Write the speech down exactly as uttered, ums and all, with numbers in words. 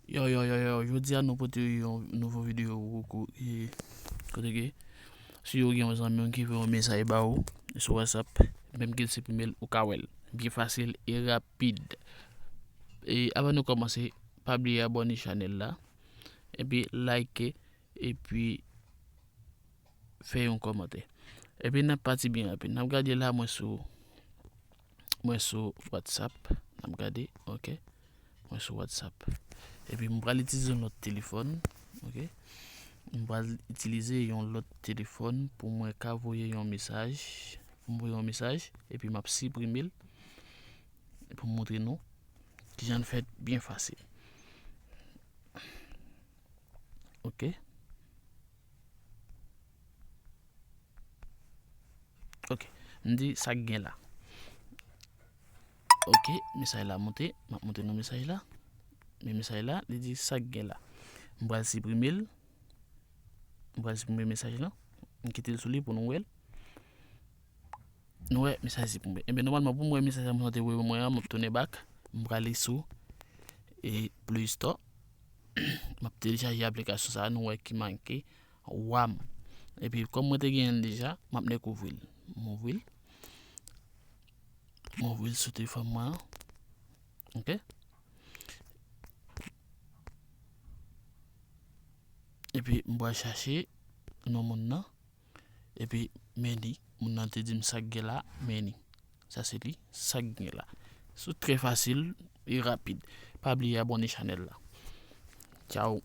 Yo, yo, yo, yo, jodi a nou pote yon nouvo videyo pou ou, e, kote ke si ou gen yon zanmi w ki voye yon mesaj ba ou sou WhatsApp, menm ke l siprime l, ou ka wè l. Byen fasil e rapid. E avan nou kòmanse, pa bliye abòne chanèl la, epi like, epi fè yon kòmantè. Epi n ap pati byen rapid. N ap gade la, mwen sou, mwen sou WhatsApp. N ap gade, ok. Mwen sou WhatsApp. Epi m pral itilize yon lòt telefòn, ok. M pral itilize yon lòt telefòn pou mwen ka voye yon mesaj. Pou m voye yon mesaj, epi m ap siprime l. Pou m montre nou kijan l fèt byen fasil. Ok. Ok. M di sa k gen la. Ok, mesaj la monte. M ap montre nou mesaj la. Men mesaj la, li di sa k gen la. M pral siprime l. M pral siprime mesaj la. M kite l sou li pou nou wè l. Nou wè mesaj siprime. Ebyen, nòmalman, pou m wè mesaj la, mwen te voye mwen an, m ap tounen back. M prale sou e Play Store. M ap telechaje aplikasyon sa a, nou wè ki make wam. Epi, kòm mwen te genyen l deja, m ap nèk ouvri l. M ouvri l. M ouvri l sou telefòn mwen an. Ok? Epi, m pral chache non moun nan. Epi, men li. Moun nan te di m sa k gen la, men li. Sa se li, sa k gen la. Se trè fasil e rapid. Pa bliye abòne chanèl la. Tchao.